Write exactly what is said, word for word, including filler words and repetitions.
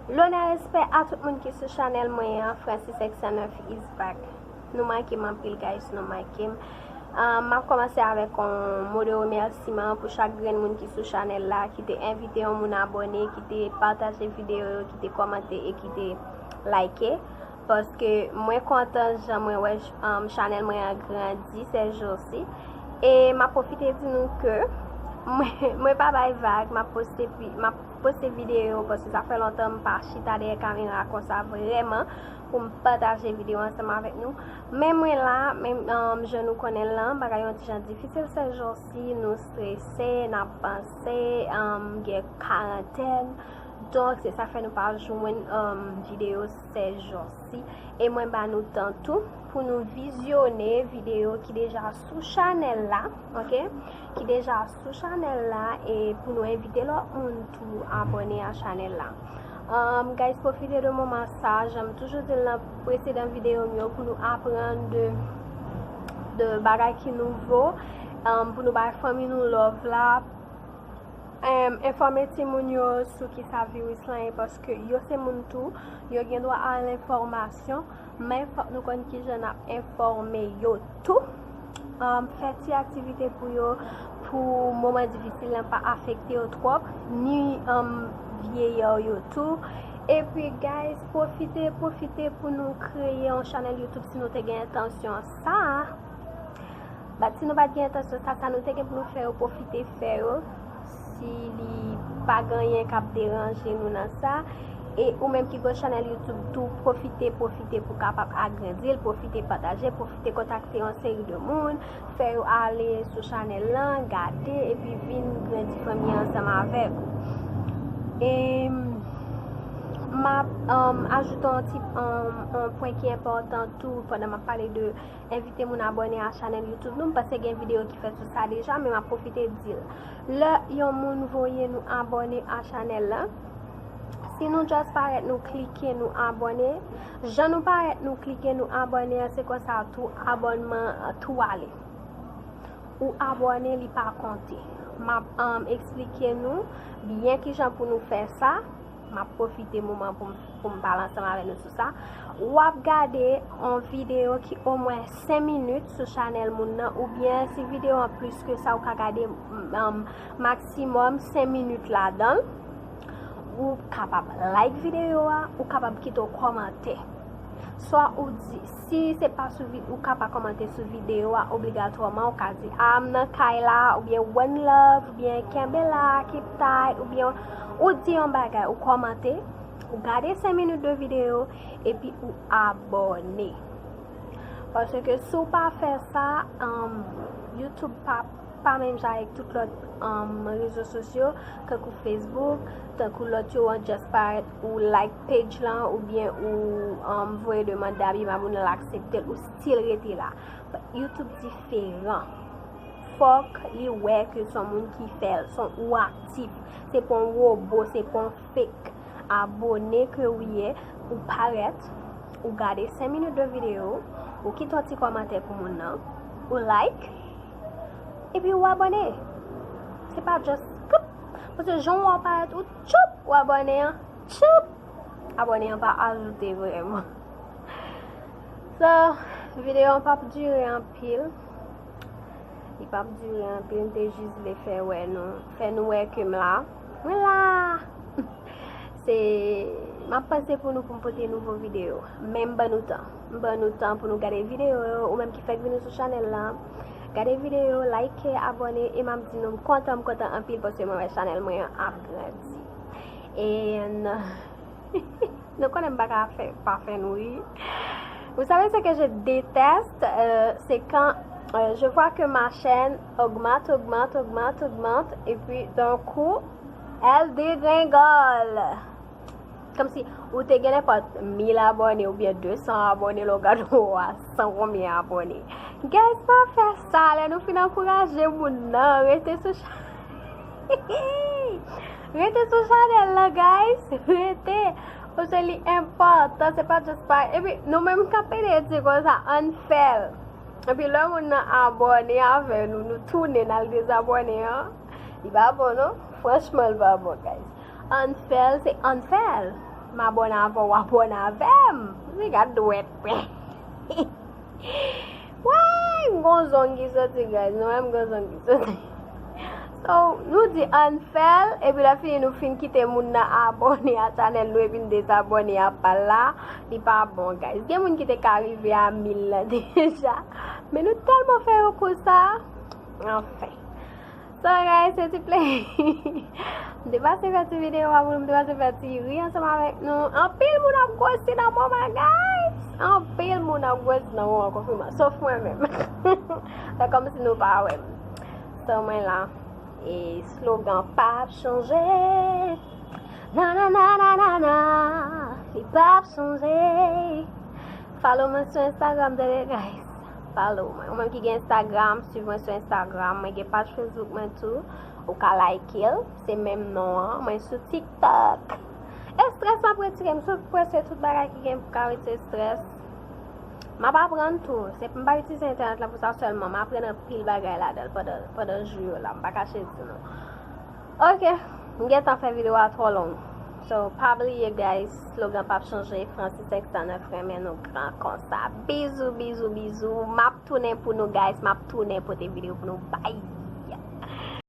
Lonè, respè a tout moun ki sou chanèl mwen an, Francis X nèf is back. Nou manke m anpil, guys, nou manke m. Ah, m ap kòmanse avèk yon mo de remèsiman pou chak grenn moun ki sou chanèl la, ki te envite yon moun abòne, ki te pataje videyo yo, ki te kòmante e ki te like. Paske mwen kontan jan mwen wè, um, chanèl mwen an grandi sèjousi. E m ap pwofite di nou ke mwen, mwen pa bay vag, m ap poste pi, m ap poste videyo paske sa fè lontan m pa chita dèyè kamera konsa vrèman pou m pataje videyo ansanm avèk nou. Men mwen la, men, um, jan nou konnen l lan, bagay yon ti jan difisil sèjousi, nou strese, n ap panse, um, gen karantèn. Donk, se sa fè nou pa jwenn, um, videyo sèjousi. E mwen ba nou tan tou pou nou vizyone videyo ki deja sou chanèl la, ok? Ki deja sou chanèl la e pou nou envite lòt moun tou abòne a chanèl la. Um, guys, pwofite de moman sa, jan m toujou di l nan presedan videyo m yo, pou nou aprann de, de bagay ki nouvo, um, pou nou bay fanmi nou love la, em, enfòme timoun yo sou kisa viris lan ye, paske yo se moun tou, yo gen dwa a lenfòmasyon, men fòk nou konn kijan n ap enfòme yo tou. Em, fè ti aktivite pou yo, pou moman difisil lan pa afekte yo twòp, ni, em, vyeyè yo tou. Epi, guys, pwofite, pwofite pou nou kreye yon chanèl YouTube si nou te gen entansyon sa. But si nou pa t gen entansyon sa, sa nou te gen pou nou fè yo, pwofite fè yo. Si li pa gen anyen k ap deranje nou nan sa. E ou menm ki gen chanèl YouTube tou, pwofite, pwofite pou kapab agrandi l, pwofite pataje, pwofite kontakte yon seri de moun, fè yo ale sou chanèl lan, gade, epi vin grandi fanmi an ansanm avèk ou. E m ap, um, ajoute yon ti, um, yon pwen ki enpòtan tou pandan m ap pale de envite moun abòne a chanèl YouTube nou. M panse gen videyo ki fèt sou sa deja, men m ap pwofite di l. Lè yon moun voye nou abòne a chanèl la, si nou just parèt nou klike nou abòne, jan nou parèt nou klike nou abòne an, se konsa tou abònman an tou ale. Ou abòne, li pa konte. M ap, um, eksplike nou byen kijan pou nou fè sa. M ap pwofite moman pou m, pou m pale ansanm avè nou sou sa. W ap gade yon videyo ki omwen senk minit sou chanèl moun nan, oubyen si videyo an plis ke sa, ou ka gade, um, maksimòm senk minit ladan l. Ou kapab like videyo a, ou kapab kite yon kòmantè. Swa ou di, si se pa sou vid-, ou ka pa kòmante sou videyo a obligatwaman, ou ka di, "Ah, m nan kay la," oubyen "One love," oubyen "Kenbe la, keep tight," oubyen ou di yon bagay, ou kòmante, ou gade senk minit de videyo, epi ou abòne. Paske si w pa fè sa, um, YouTube pa, pa menm jan avèk tout lòt, um, rezo sosyo, tankou Facebook, tankou lòt yo, an just parèt ou like page lan, oubyen ou, um, voye demann d'abiman, moun nan l aksepte l, ou still rete la. But YouTube diferan. Fòk li wè ke se yon moun ki fè l, se yon ou aktif. Se pa yon wobo, se pa yon fake. Abòne ke ou ye, ou parèt, ou gade senk minit de videyo, ou kite yon ti kòmantè pou moun nan, ou like, epi ou abòne. Se pa just koup. Paske jan w wè w parèt, ou tchoup, ou abòne an, tchoup. Abòne an pa ajoute vrèman. So, videyo an p ap dire anpil. Li p ap dire anpil, m te jis vle fè wè nou, fè nou wè ke m la. Mwen la! Se, m ap panse pou nou pou m pote nouvo videyo. Men m ban nou tan. M ban nou tan pou nou gade videyo yo, ou menm ki fèk vini sou chanèl la. Gade videyo, like, abòne, e m ap di nou m kontan, m kontan anpil paske mwen wè chanèl mwen an ap grandi. And Nou konnen m pa ka fè, pa fè nou ri. Vous savez ce que je déteste, euh, c'est quand, euh, je vois que ma chaîne augmente, augmente, augmente, augmente, et puis d'un coup, elle dégringole. Kòmsi ou te gen nenpòt mil abòne oubyen de san abòne, lè w gade w a san konbyen abòne. Guys, pa fè sa, lè nou fin ankouraje moun nan, rete sou cha-, rete sou chanèl lan, guys, rete. Paske li enpòtan, se pa just pa. Epi, nou menm k ap pede di konsa, ann fè l. Epi, lè moun nan abòne avè nou, nou tounen al dezabòne an, li pa bon, non? Franchman, li pa bon, guys. Ann fè l, se ann fè l. M abòne avè w, abòne avè m. Wi, gad dwèt mwen. Way, m gon zong ki soti, guys. Nou wè m gon zong ki soti. So, nou di ann fè l, epi lè fini nou fin kite moun nan abòne a chanèl nou, epi n dezabòne a pa l la, li pa bon, guys. Gen moun ki te ka rive a mil lan deja. Men nou tèlman fè yo kou sa. Anfen. So, guys, se ti play. M te pase fè ti videyo a pou nou, m te pase fè ti ri ansanm avèk nou. Anpil moun ap gwosi nan moman, guys. Anpil moun ap gwosi nan moman konfinman. Sof mwen menm. Fè kòmsi nou pa wè m. So, mwen la. E slogan p ap chanje. Na, na, na, na, na, na. Li p ap chanje. Follow mwen sou Instagram, tande, guys. Follow mwen. Ou menm ki gen Instagram, swiv mwen sou Instagram. Mwen gen paj Facebook mwen tou. Ou ka like l. Se menm non an. Mwen sou TikTok. Estrès m ap retire. M sou prese tout bagay ki gen pou ka retire estrès. M ap aprann tou. Se m pa itilize entènèt la pou sa sèlman. M aprann anpil bagay ladan l pandan, pandan jou yo la. M pa kache di nou. Ok, m gentan fè videyo a twò long. So, pa bliye, guys, slogan p ap chanje, Francis X nèf renmen nou gran konsa. Bizou, bizou, bizou. M ap tounen pou nou, guys. M ap tounen pote videyo pou nou. Bye.